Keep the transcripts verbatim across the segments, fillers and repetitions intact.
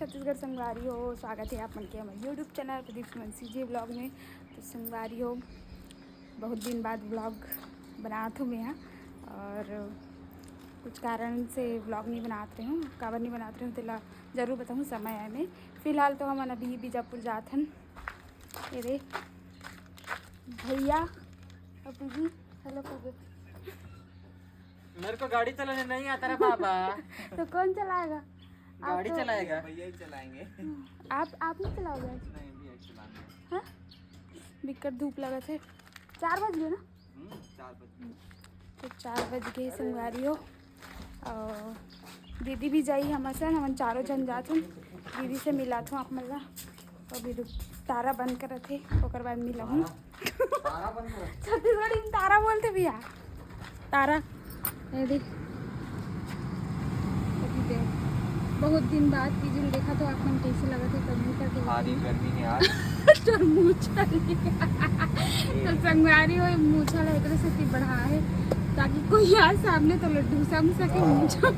छत्तीसगढ़ संगवारी हो, स्वागत है आप मन के हमर YouTube चैनल प्रदीप सुमन सीजी व्लॉग में। तो संगवारी हो, बहुत दिन बाद व्लॉग बनात हूँ मैं यहाँ, और कुछ कारण से व्लॉग नहीं बनात रहे हूँ। काबर नहीं बनात रहे हूँ तेला जरूर बताऊँ समय आए में। फिलहाल तो हमन अभी बीजापुर जात हन। ये रे भैया, अभी भी हेलो कर दे। मेरे को गाड़ी चलाने नहीं आता रे बाबा। तो कौन चलाएगा? गाड़ी तो- चलाएगा। भैया ही चलाएंगे। आप आप नहीं चलाओगे आज? नहीं, भैया ही चलाएंगे। हाँ, बिकट धूप लगा थे। चार बज गए ना? हम्म, चार बजे। तो चार बज गए संगवारी हो। और दीदी भी जाई हमर संग, हमन चारों जन जात हन। दीदी से मिलात हूँ आप मन ला। अभी रुक, तारा बंद करत हे, ओकर बाद मिलाहूँ। तारा बंद कर। छत्तीसगढ़ी में तारा बोलते भैया, तारा। ये देख, अभी देख, बहुत दिन बाद पीजी में देखा तो आप मन कैसे लगत हे, कबूतर के भारी गर्मी है यार। तोर मूछा ले। तो संगवारी हो, मूछा ला एकरे सेती बढ़ा है ताकि कोई यार सामने तो लड्डू सम सके मूछा।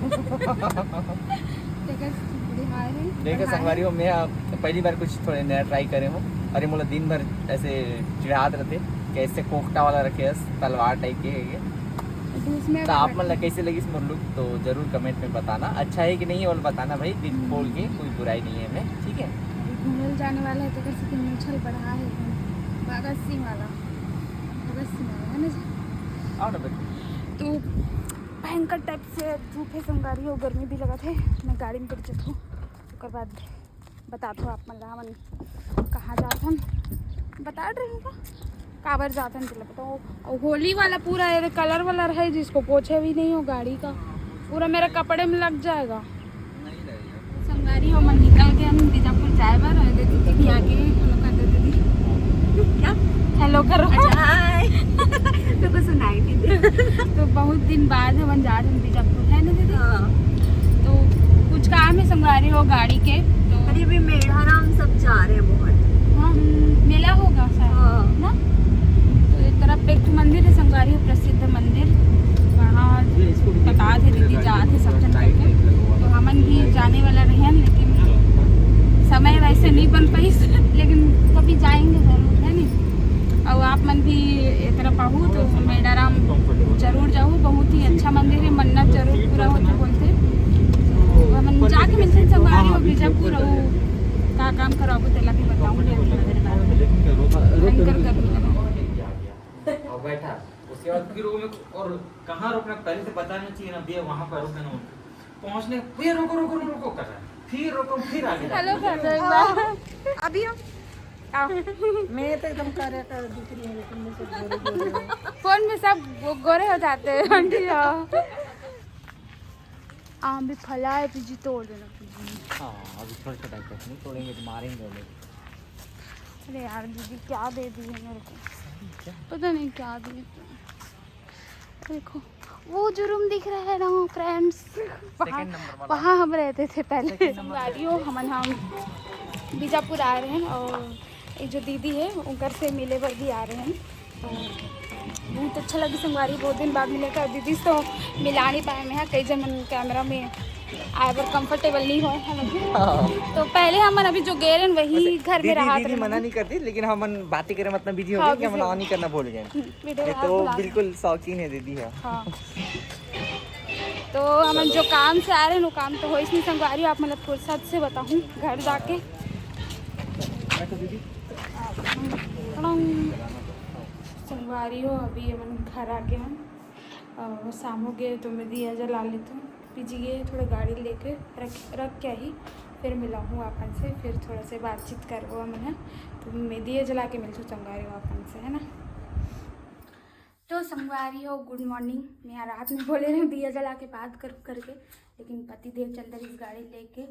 तेकर सेती बढ़ा है। देखो संगवारी हो, मैं आप पहली बार कुछ थोड़े नया ट्राई करे हूँ। अरे मोला दिन भर ऐसे चिढ़ात रहते, कैसे कोखटा वाला रखे हस, तलवार टाइप के है ये। दूसरे तो आप मन ला कैसे लगिस मोर लुक, तो जरूर कमेंट में बताना। अच्छा है कि नहीं, और बताना भाई, दिल खोल के, कोई बुराई नहीं है मैं, ठीक है। घूमल जाने वाला है तो कैसे कि मूछल बढ़ा है भगत सिंह वाला, भगत सिंह वाला है ना जी। आओ ना बेटा। तो भयंकर टाइप से धूप है संगवारी, और गर्मी भी लगत है। मैं गाड़ी में बैठ जात हूँ, ओकर बाद बतात हूँ आप मन ला हमन कहाँ जात हन। बता रहे हूँ का, काबर जात हन चलो बताओ। और होली वाला पूरा ये कलर वलर है जिसको पोछे भी नहीं हो गाड़ी का, पूरा मेरे कपड़े में लग जाएगा। संगवारी हो, हमन निकल के हम बीजापुर जाए बर, और दीदी भी आगे हेलो कर दे दीदी। क्या? हेलो करो। अच्छा, हाय। तो कुछ सुनाई नहीं दे। तो बहुत दिन बाद हमन जा रहे हैं बीजापुर, है ना दीदी? हाँ। तो कुछ काम है संगवारी हो गाड़ी के, तो अरे अभी मेढ़ाराम सब जा रहे हैं बहुत। हाँ, मेला होगा शायद, हाँ। ना? तो एक तरफ पे एक ठो मंदिर है संगवारी हो, प्रसिद्ध मंदिर, वहाँ बता थे दीदी जात है सब जन करके। तो हमन भी जाने वाला रहे हैं, लेकिन समय वैसे नहीं बन पाई, लेकिन कभी जाएंगे जरूर, है नहीं? और आप मन भी ए तरफ आहू तो मेढ़ाराम जरूर जाहू, बहुत ही अच्छा मंदिर है, मन्नत जरूर पूरा होते बोलते। तो हमन जाके मिलते हैं संगवारी हो बीजापुर, और का काम कराबो तेला भी बताऊंगी आप मन ला। भयंकर गर्मी लगा। और बैठा, उसके बाद फिर वो मेरे को, और कहाँ रुकना पहले से बताना चाहिए ना भैया, वहाँ पर रुकना। पहुँचने भैया रुको रुको रुको रुको कर रहा है, फिर रुको फिर आगे जाओ। हेलो कर दो एक बार। अभी आओ। आओ। मैं तो एकदम कार्य कर दिख रही हूँ, लेकिन मैं सब गोरे गोरे हूँ। फोन में सब गो- गोरे हो जाते हैं आंटी। हाँ, आम भी फला है, पीजी तोड़ देना पीजी। हाँ, अभी छोटे छोटे टाइप का नहीं तोड़ेंगे तो मारेंगे वो लोग। अरे यार दीदी क्या दे दी है मेरे को, पता नहीं क्या दी। देखो वो जो रूम दिख रहा है ना फ्रेंड्स, वहाँ सेकंड नंबर वाला। वहाँ हम रहते थे पहले। संगवारी हो, हमन हम बीजापुर आ रहे हैं और ये जो दीदी है उनकर से मिले बर भी आ रहे हैं। तो बहुत अच्छा लगी संगवारी, बहुत दिन बाद मिले का। दीदी से तो मिला नहीं पाए मैं, कई जन मन कैमरा में आए बर कंफर्टेबल नहीं हो, है ना? तो पहले हमन अभी जो गए रहे हैं वही घर में दीदी, रहा दीदी मना नहीं करती, लेकिन हमन बातें करे मतलब बिजी हो हाँ, गए कि हमन busy हो ऑन नहीं करना भूल गए। वीडियो ये तो बिल्कुल शौकीन है दीदी। हाँ। हाँ। तो हमन जो काम से आ रहे हैं वो काम तो होइस नहीं संगवारी हो, आप मतलब फुर्सत से बताऊँ घर जाके। बैठो दीदी। संगवारी हो, अभी हमन घर आ गए हैं और शाम हो गए तो मैं दिया जला लेती हूँ। पीजी गए थोड़ा गाड़ी लेके रख रख के आई, फिर मिला हूँ अपन से, फिर थोड़ा से बातचीत करबो हमन है। तो मैं दिया जला के मिलती हूँ संगवारी हो अपन से, है ना? तो संगवारी हो, गुड मॉर्निंग। मैं यहाँ रात में बोले रहे हूँ दिया जला के बात कर करके, लेकिन पति देव चल रही गाड़ी लेके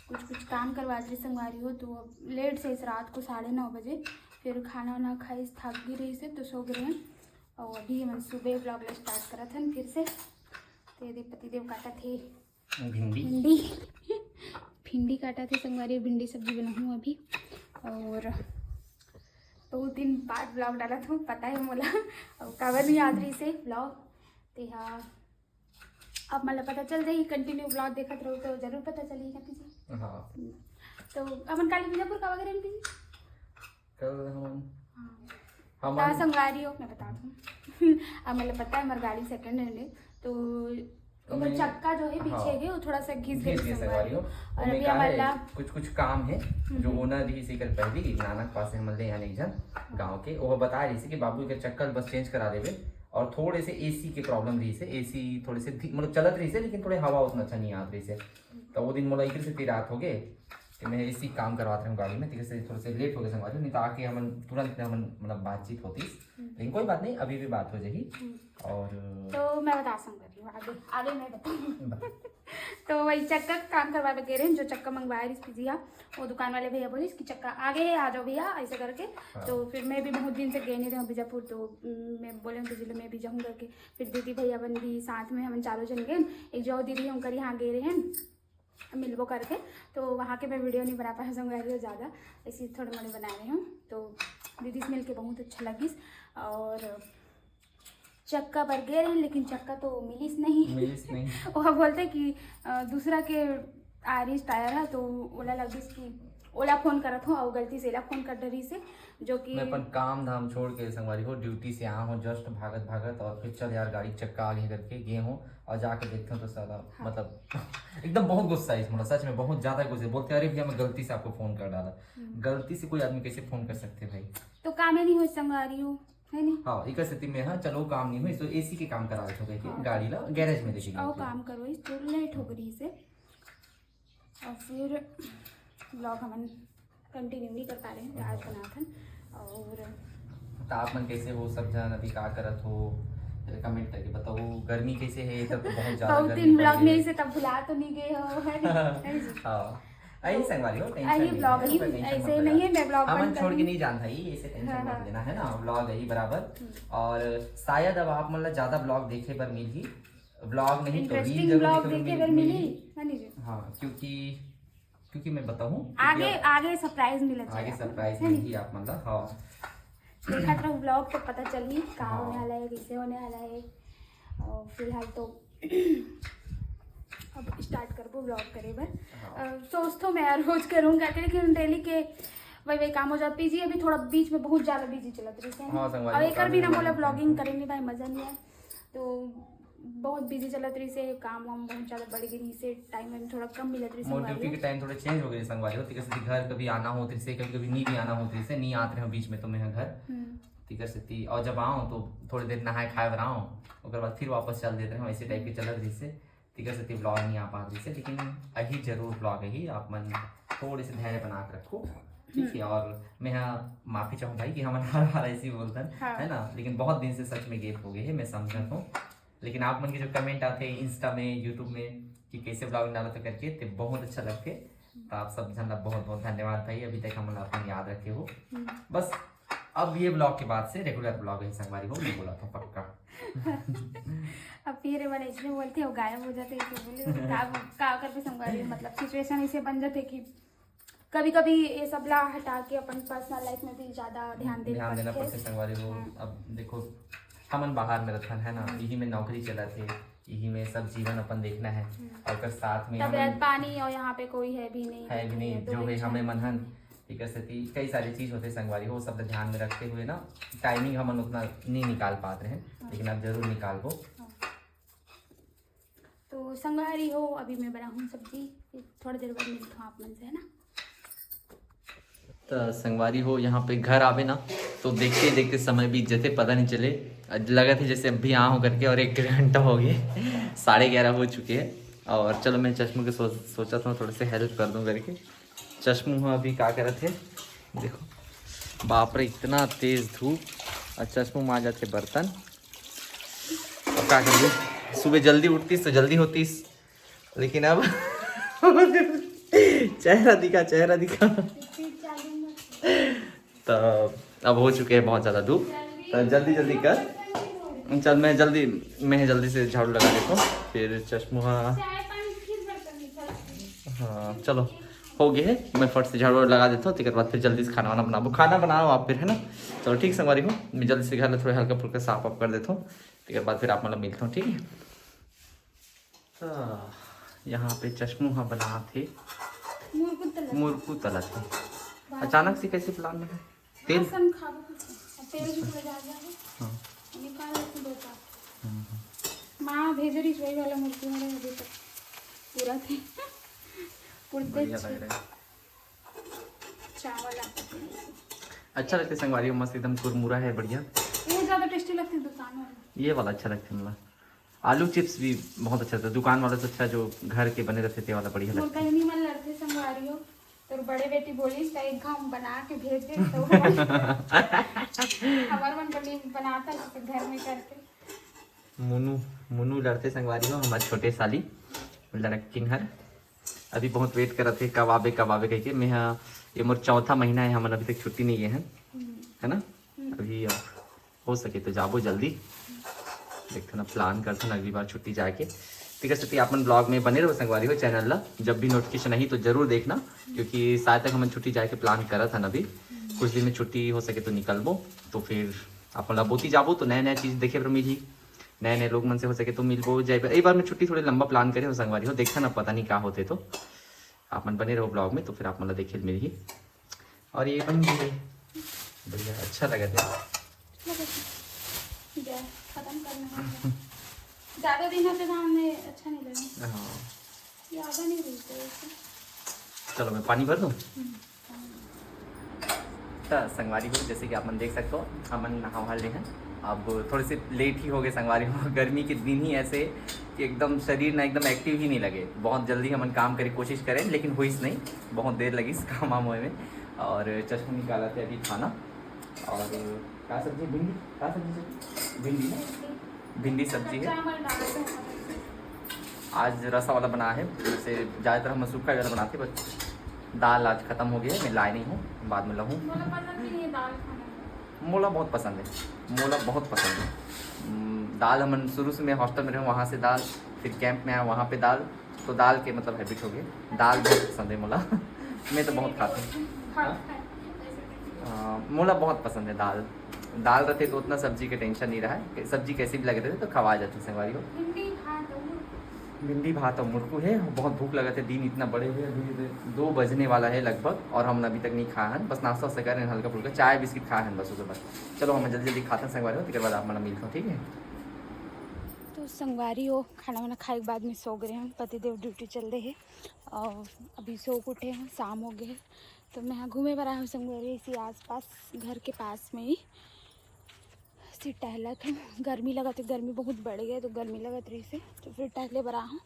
कुछ कुछ काम करवा रही संगवारी हो। तो अब लेट से इस रात को साढ़े नौ बजे फिर खाना वाना खाई, थक गई रही से तो सो गए हैं। और अभी हम सुबह ब्लॉग स्टार्ट करत हन फिर से। तो ये देख पति देव काटत हे भिंडी। भिंडी भिंडी काटत हे संगवारी, भिंडी सब्जी बनाऊँ अभी। और बहुत दिन बाद ब्लॉग डालत हूँ, पता है मोला, और काबर नहीं आत रही से ब्लॉग। ते हाँ, अब मतलब पता चल जाही, कंटिन्यू ब्लॉग देखत रहो तो जरूर पता चली ना किसी। हाँ। तो अपन काली बीजापुर का वगैरह में भी कल हम हाँ। हम ता संगवारी हो, मैं बता दूँ। अब मतलब पता है, हमारी गाड़ी सेकंड हैंड है, तो ओकर मैं- चक्का जो है पीछे हाँ। है, वो थोड़ा सा घिस घिस गई गई संगवारी। संगवारी हो। और ओमे अभी का हमारे है, ला कुछ कुछ काम है जो हम्म। ओनर रही से कर पहली नाना के पास से हमन ले आने एक जन गांव के, वो बता रही से कि बाबू के चक्का बस चेंज करा देवे और थोड़े से एसी के प्रॉब्लम रही से, एसी थोड़े से धी- मतलब चलत रही से, लेकिन थोड़े हवा उतना अच्छा नहीं आत रही से। तो वो दिन मोला इकर से रात हो गए कि मैं एसी काम करवात रहूँ गाड़ी में, तो इकर से थोड़े से लेट हो गए संगवारी, नहीं तो आके हमन तुरंत हमन मतलब बातचीत होती। लेकिन कोई बात नहीं, अभी भी बात हो जाएगी। और तो मैं बता संगवारी हो, आगे आगे मैं बताऊँ। तो वही चक्का का काम करवा के रहे, जो चक्का मंगवाए रही पीजी हा, वो दुकान वाले भैया बोलिस कि चक्का आगे है, आ जाओ भैया, ऐसे करके। तो फिर मैं भी बहुत दिन से गए नहीं रहे बीजापुर, तो उम, मैं बोले उनके जिले में भी जाऊँ करके। फिर दीदी भैया बन भी साथ में हम चारों जन गए। एक जो दीदी उनकर यहाँ गए रहे मिलबो करके, तो वहाँ के मैं वीडियो नहीं बना पाया संगवारी हो ज़्यादा, इसी थोड़े मोड़े बना रही हूँ। तो दीदी से मिलके बहुत अच्छा लगिस। और चक्का बर गए रहे, लेकिन चक्का तो मिलिस नहीं। मिलिस नहीं। वो बोलते कि अ, दूसरा के आरिस टायर है, तो ओला लगिस कि ओला फोन करत हो और गलती से एला फोन कर डरी से, जो कि मैं अपन काम धाम छोड़ के संगवारी हो ड्यूटी से आया हूँ जस्ट भागत भागत, और फिर चल यार गाड़ी चक्का आगे करके गए हूँ और जाके देखते हूँ तो साला हाँ। मतलब एकदम बहुत गुस्सा है इस, मतलब सच में बहुत ज्यादा गुस्सा है। बोलते अरे भैया मैं गलती से आपको फोन कर डाला। गलती से कोई आदमी कैसे फोन कर सकते हैं भाई? तो काम ही नहीं हो संगवारी हो, है नहीं? हाँ, एक स्थिति में हाँ चलो काम नहीं हुई तो एसी के काम करा देते हैं हाँ। गाड़ी ला गैरेज में लेके आओ गए थे। काम करो, इस तो लेट हो गई से। और फिर ब्लॉग हमन कंटिन्यू नहीं कर पा रहे हैं, आज बनाथन। और तो आप मन कैसे हो सब जन, अभी का करत हो, जरा कमेंट करके बताओ। गर्मी कैसे है? तब तो बहुत ज्यादा बहुत गर्मी दिन पड़ ब्लॉग गई नहीं है। से तब भुला तो नहीं गए हो, है नहीं? है जी। हाँ, यही संगवारी हो, टेंशन यही नहीं ब्लॉग है, ही कोई टेंशन ऐसे मत नहीं लेना। है, मैं ब्लॉग हमन बंद छोड़ के करूँगी। नहीं जान भाई, ऐसे टेंशन हाँ, मत हाँ। लेना, है ना? ब्लॉग यही बराबर। और शायद अब आप मन ला ज्यादा ब्लॉग देखे बर मिलही, ब्लॉग नहीं तो इंटरेस्टिंग रील जरूर ब्लॉग देखे बर देखे मिल- बर मिली, मिलही। है नहीं जी? हाँ, क्योंकि क्योंकि मैं बताऊँ आगे आगे सरप्राइज मिलत आगे जाएगा। सरप्राइज है नहीं? मिलही आप मन ला। हाँ, देखत रहो ब्लॉग तो पता चलही का हाँ। होने वाला है, कैसे होने वाला है। और फिलहाल तो अब स्टार्ट करबो ब्लॉग करे बर। हाँ। अ, सोच तो मैं रोज करूँ करके, लेकिन डेली के वही वही काम हो जाता। पीजी अभी थोड़ा बीच में बहुत ज्यादा बिजी चलत रही है। हाँ, संगवारी और हो, एक काम बिना में मोला लगे ब्लॉगिंग रहते करे नहीं भाई, मजा नहीं आया। तो बहुत बिजी चलत रही से, काम वाम बहुत ज्यादा बढ़ गई रही से, टाइम वाइम थोड़ा कम मिलत रही मोर संगवारी ड्यूटी हो। के टाइम थोड़ा चेंज हो गए संगवारी हो, तो कभी घर कभी आना होत रही से, कभी कभी नहीं भी आना होत रही से, नहीं आत रहे बीच में तो मैं घर। हम्म। तिकर सेती और जब आओ तो थोड़ी देर नहाए खाए बर आओ, ओकर बाद फिर वापस चल देते हैं, ऐसे टाइप के चलत रही से। तिकर सेती ब्लॉग नहीं आ पात रही से, लेकिन अही जरूर ब्लॉग ही आप मन थोड़े से धैर्य बना के रखो, ठीक है? और मैं हाँ माफी चाहूँ भाई कि हमन हर बार ऐसे ही बोलतन, हाँ। है ना? लेकिन बहुत दिन से सच में गैप हो गए है, मैं समझत हूँ। लेकिन आप मन के जो कमेंट आते हैं इंस्टा में, यूट्यूब में कि कैसे ब्लॉग डालत हो करके, ते बहुत अच्छा लगते। तो आप सब जन ला बहुत बहुत धन्यवाद भाई, अभी तक हमन ला अपन याद रखे हो। बस अब ये ब्लॉग के बाद से रेगुलर ब्लॉग है संगवारी हो, मैं बोला था पक्का। अब फिर एक बार ऐसे बोलते हो, गायब हो जाते हैं, तो बोले का का करके संगवारी हो, मतलब सिचुएशन ऐसे बन जाते कि कभी कभी ये सब ला हटा के अपन पर्सनल लाइफ में भी ज्यादा ध्यान दे ध्यान देना पड़थे। पड़थे संगवारी हो। हाँ। अब देखो हमन बाहर में रथन है ना, यही में नौकरी चलत है, यही में सब जीवन अपन देखना है, और ओकर साथ में तबियत हमन पानी और यहाँ पे कोई है भी नहीं, है भी नहीं, तो जो वही है हमें चीज़। मन हन, ठीक है सेती कई सारी चीज होते संगवारी हो, सब ला ध्यान में रखते हुए ना टाइमिंग हमन उतना नहीं निकाल पाते हैं, लेकिन अब जरूर निकालबो। तो संगवारी हो, अभी मैं बनाहूँ सब्जी, फिर थोड़ी देर बाद मिलता हूँ आप मन से, है ना? तो संगवारी हो, यहाँ पे घर आवे ना तो देखते देखते समय बीत जाते, पता नहीं चले। लगा थे जैसे अभी आ हो करके और एक डेढ़ घंटा हो गए, साढ़े ग्यारह हो चुके हैं। और चलो मैं चश्मू के सो, सोचा था थोड़े से हेल्प कर दूँ करके। चश्मू हाँ अभी का करत है, देखो बाप रे इतना तेज धूप, और चश्मू मांजत हे बर्तन। अब का करिए, सुबह जल्दी उठतीस तो जल्दी होतीस, लेकिन अब चेहरा दिखा, चेहरा दिखा। तो अब हो चुके हैं बहुत ज़्यादा धूप, तो जल्दी जल्दी कर। चल मैं जल्दी, मैं जल्दी से झाड़ू लगा देता हूँ, फिर चश्मू हाँ। हाँ चलो हो गए है, मैं फट से झाड़ू वाड़ू लगा देता हूँ, तेकर बाद फिर जल्दी से खाना वाना बनाबो। खाना बनाओ आप फिर, है ना? चलो ठीक संगवारी हो, मैं जल्दी से घर ला थोड़ा हल्का फुल्का साफ वाफ कर देता हूँ, तेकर बाद फिर आप मतलब मिलता हूँ, ठीक है? तो यहाँ पे चश्मू हाँ बना थे। मोर को मुरकू तलत हे। अचानक से कैसे प्लान में है? तेल? राशन खाबो कुछ। तेल भी थोड़ा ज्यादा है। हाँ। निकाल लेते दो चार। हम्म, हम्म। माँ भेजे रही वही वाला मुरकू मेरे अभी तक पूरा थे। पूरे बढ़िया लग रहा है। चावल आपको अच्छा लगता है संगवारी हो, मस्त एकदम कुरमुरा है, बढ़िया। ये ज्यादा टेस्टी लगती है दुकान वाला। ये वाला अच्छा लगता है मला। आलू चिप्स भी बहुत अच्छा लगता है दुकान वाला से अच्छा, जो घर के बने रहते थे वाला बढ़िया लगता है। नहीं मन लड़ते संगवारी हो, तो बड़े बेटी बोली इसका एक घाम बना के भेज दे तो हमारे मन बनी बनाता है घर में करके। मुनू, मुनू लड़ते संगवारी हो, हमारे छोटे साली लड़किन हर अभी बहुत वेट करत हे कब आबे कब आबे कह के। मैं हाँ, ये मोर चौथा महीना है, हमन अभी तक छुट्टी नहीं गए हैं, है ना? अभी अब हो सके तो जाबो जल्दी, देखते ना प्लान करते ना अगली बार छुट्टी जाके। ठीक है सती, आप मन ब्लॉग में बने रहो संगवारी हो, चैनल ला जब भी नोटिफिकेशन आई तो जरूर देखना, क्योंकि शायद तक हमन छुट्टी जाके प्लान करत हन अभी। कुछ दिन में छुट्टी हो सके तो निकलबो, तो फिर आप मन ला बोती जाबो तो नया नया चीज देखे बर मिलही, नए नए लोग मन से हो सके तो मिलबो जाए। एक बार मैं छुट्टी थोड़े लंबा प्लान करे हो संगवारी हो, देखा ना पता नहीं का होते, तो आप मन बने रहो ब्लॉग में तो फिर आप मन ला देखे मिलही। और ये बन गई है बढ़िया, अच्छा लगा था। गैस खत्म करना है। ज्यादा दिन होते तो हमने अच्छा नहीं लगा। हाँ ज्यादा नहीं रही तो ऐसे। चलो मैं पानी भर दूँ। हम्म। तो संगवारी हो, जैसे कि आप मन देख सकते हो, हमन नहा वहा ले हैं। अब थोड़े से लेट ही हो गए संगवारी हो। गर्मी के दिन ही ऐसे कि एकदम शरीर ना एकदम एक्टिव ही नहीं लगे। बहुत जल्दी हमन काम करे कोशिश करें, लेकिन हुईस नहीं, बहुत देर लगिस काम वाम होए में। और चश्मू निकाला थे अभी खाना। और का सब्जी? भिंडी। का सब्जी? भिंडी ना, भिंडी सब्जी है। चावल डाल दो। आज रसा वाला बना है, जैसे ज़्यादातर हम सूखा ज़्यादा बनाते, बस दाल आज खत्म हो गया है, मैं लाए नहीं हूँ, बाद में लाऊँ। मोला पसंद नहीं है दाल खाना। मोला बहुत पसंद है, मोला बहुत पसंद है। हम्म, दाल हमन शुरू से, मैं हॉस्टल में रहूँ वहाँ से दाल, फिर कैंप में आया वहाँ पे दाल, तो दाल के मतलब हैबिट हो गए। दाल बहुत पसंद है मोला। मैं तो बहुत खाता हूँ। हाँ, हाँ? ऐसे करके। अ, मोला बहुत पसंद है दाल। दाल रहते तो उतना सब्जी के टेंशन नहीं रहा है, सब्जी कैसे भी लगे रहते तो खवा जाते संगवारी हो। भिंडी भात और भिंडी भात और मुरकू है। बहुत भूख लगा थे, दिन इतना बड़े हुए, अभी दो बजने वाला है लगभग और हमन अभी तक नहीं खाए हैं, बस नाश्ता वास्ता करे हैं हल्का फुल्का, चाय बिस्किट खाए हैं बस, उसके बाद। चलो हम जल्दी जल्दी खाते हैं संगवारी हो, तेकर बाद आप मन मिलते हो, ठीक है? तो संगवारी हो, खाना वाना खाए के बाद में सो गए हैं, पतिदेव ड्यूटी चल रहे हैं और अभी सो के उठे हैं, शाम हो गए हैं। तो मैं यहाँ घूमे बर आया हूँ संगवारी, इसी आसपास घर के पास में ही सिर्फ टहलत हूँ। गर्मी लगत है, गर्मी बहुत बढ़ गया तो गर्मी लगत रही से, तो फिर टहले बर आया हूँ।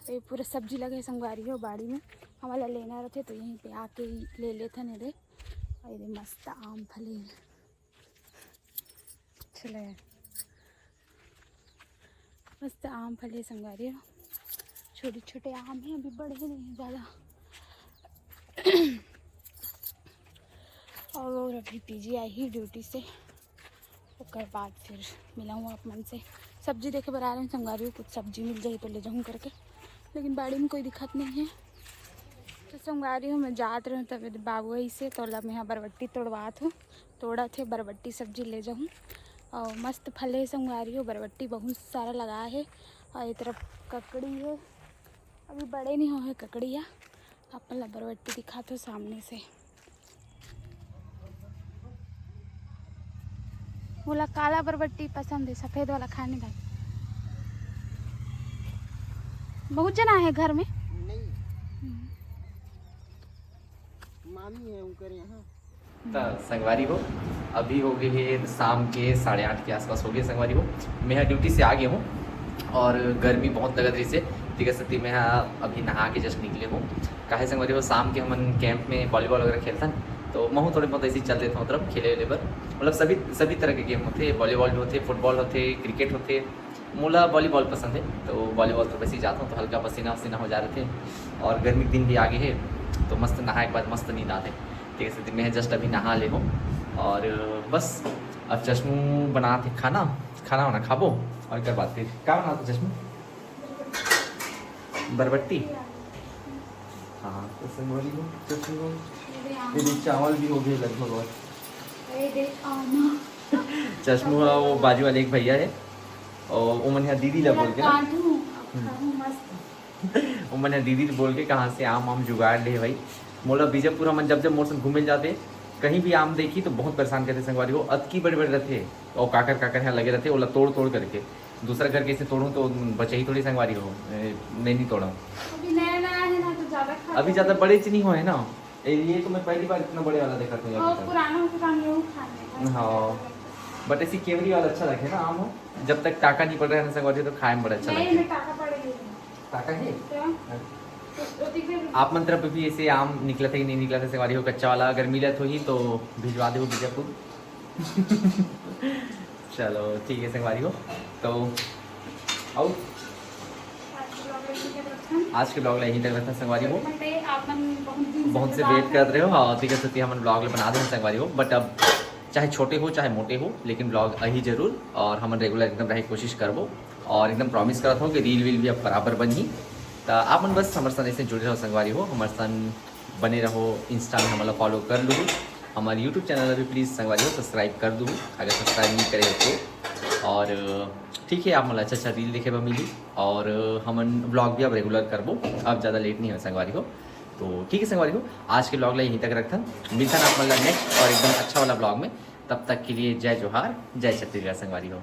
ये पूरा सब्जी लगे है संगवारी हो बाड़ी में, हमारा लेना रहते तो यहीं पे आके ही ले लेते हैं रे। और ये मस्त आम फले चले, मस्त आम फले संगवारी हो। छोटे छोटे आम हैं, अभी बड़े नहीं हैं ज़्यादा। और अभी पीजी आई ही ड्यूटी से, ओकर बाद फिर मिलाऊँ आप मन से। सब्जी देखे बर आ रहे हैं संगवारी हो, कुछ सब्जी मिल जाए तो ले जाऊँ करके, लेकिन बाड़ी में कोई दिक्कत नहीं है। तो संगवारी हो, मैं जात रहूँ तब बाबू आई से तोला मैं बरबट्टी तोड़वात हूँ, तोड़त हे बरबट्टी सब्जी ले जाऊँ। और मस्त फले संगवारी हो, बरबट्टी बहुत सारा लगा है। और ये तरफ ककड़ी है, अभी बड़े नहीं हो है ककड़ी या। आप मन ला बरबट्टी दिखात हो सामने से। मोला काला बरबट्टी पसंद है, सफेद वाला खाने भाई। बहुत जना है घर में। नहीं, मामी है उनकर यहाँ। त संगवारी हो, अभी हो गए हैं शाम के साढ़े आठ के आसपास हो गए संगवारी हो। मैं ड्यूटी से आ गया हूँ और गर्मी बहुत लगत रही से, ठीक है सती मैं अभी नहा के जस्ट निकले हूँ। काहे संगवारी हो, शाम के हमन कैंप में वॉलीबॉल वगैरह खेलथन, तो महू थोड़े बहुत ऐसे ही चल देता हूँ तरफ खेले वेले बर। मतलब सभी सभी तरह के गेम होते, वॉलीबॉल भी होते, फुटबॉल होते, क्रिकेट होते। मोला वॉलीबॉल पसंद है, तो वॉलीबॉल तो वैसे ही जाता हूँ तो हल्का पसीना वसीना हो जा रहे थे। और गर्मी के दिन भी आगे है, तो मस्त नहाए के बाद मस्त नींद आते। ठीक है सती मैं जस्ट अभी नहा ले हूँ और बस अब चश्मू बनाते खाना, खाना वाना खाबो और कर बात फिर। क्या बनाते चश्मू? बरबट्टी। हाँ तो संगवारी हो, चश्मू हो, ये भी चावल भी हो गए लगभग। और चश्मू है वो बाजू वाले एक भैया है, और वो मन यहाँ दीदी ला बोल के ना, काटू, अब खाऊं मस्त। वो मन यहाँ दीदी ला बोल के कहाँ से आम आम जुगाड़ ले भाई। मोला बीजापुर हमन जब जब मोर संग घूमे ल जाते, कहीं भी आम देखी तो बहुत परेशान करथे संगवारी हो। अतकी बड़े बड़े रथे और काकर काकर यहाँ लगे रथे, ओला तोड़ तोड़ करके दूसरा घर कैसे तोड़ूं, तो बचही थोड़ी संगवारी हो। ए, मैं नहीं तोड़ा। अभी नया नया है ना, तो ज्यादा खा अभी ज्यादा बड़े च नहीं हुए है ना। ए, ये तो मैं पहली बार इतना बड़े वाला देखा था वो अभी तक। पुराना होके काम यूं खाने का। हाँ। बट ऐसी केवरी वाला अच्छा लगे ना आम हो। जब तक टाका नहीं पड़ रहा है ना संगवारी, तो खाए में बड़ा अच्छा नहीं, लगे। मैं टाका पड़ेगी। टाका है? क्या? तो, तो दिख रही आप मन तरफ भी ऐसे आम निकला था कि नहीं निकला था संगवारी हो, कच्चा वाला अगर मिला तो ही तो भिजवा दे बीजापुर। चलो ठीक है संगवारी हो, तो आओ। आज के vlog में इतने तक रखन। आज के vlog ला यहीं तक रखना संगवारी हो। मंडे, आप मन बहुत दिन बहुत से इंतजार वेट करत रहे हो, हाँ, ठीक है, सोचिए हमन vlog ला बना दे संगवारी हो, बट अब चाहे छोटे हो चाहे मोटे हो, लेकिन vlog अही जरूर, और हमन रेगुलर एकदम रहे कोशिश करबो, और एकदम प्रॉमिस करत हो कि रील वील भी अब बराबर बनही। त आप मन बस हमर संग ऐसे जुड़े रहो संगवारी हो, हमर संग बने रहो। इंस्टा में हमन ला फॉलो कर लू, हमारे यूट्यूब चैनल भी प्लीज संगवारी हो सब्सक्राइब कर दू अगर सब्सक्राइब नहीं करे हो तो। और ठीक है, आप मन ला अच्छा अच्छा रील देखे बर मिली, और हमन vlog भी अब रेगुलर करबो, अब ज़्यादा लेट नहीं हो संगवारी हो। तो ठीक है संगवारी हो, आज के vlog ला यहीं तक रखथन, मिलथन आप मन ला नेक्स्ट और एकदम अच्छा वाला vlog में। तब तक के लिए जय जोहार, जय छत्तीसगढ़ संगवारी हो।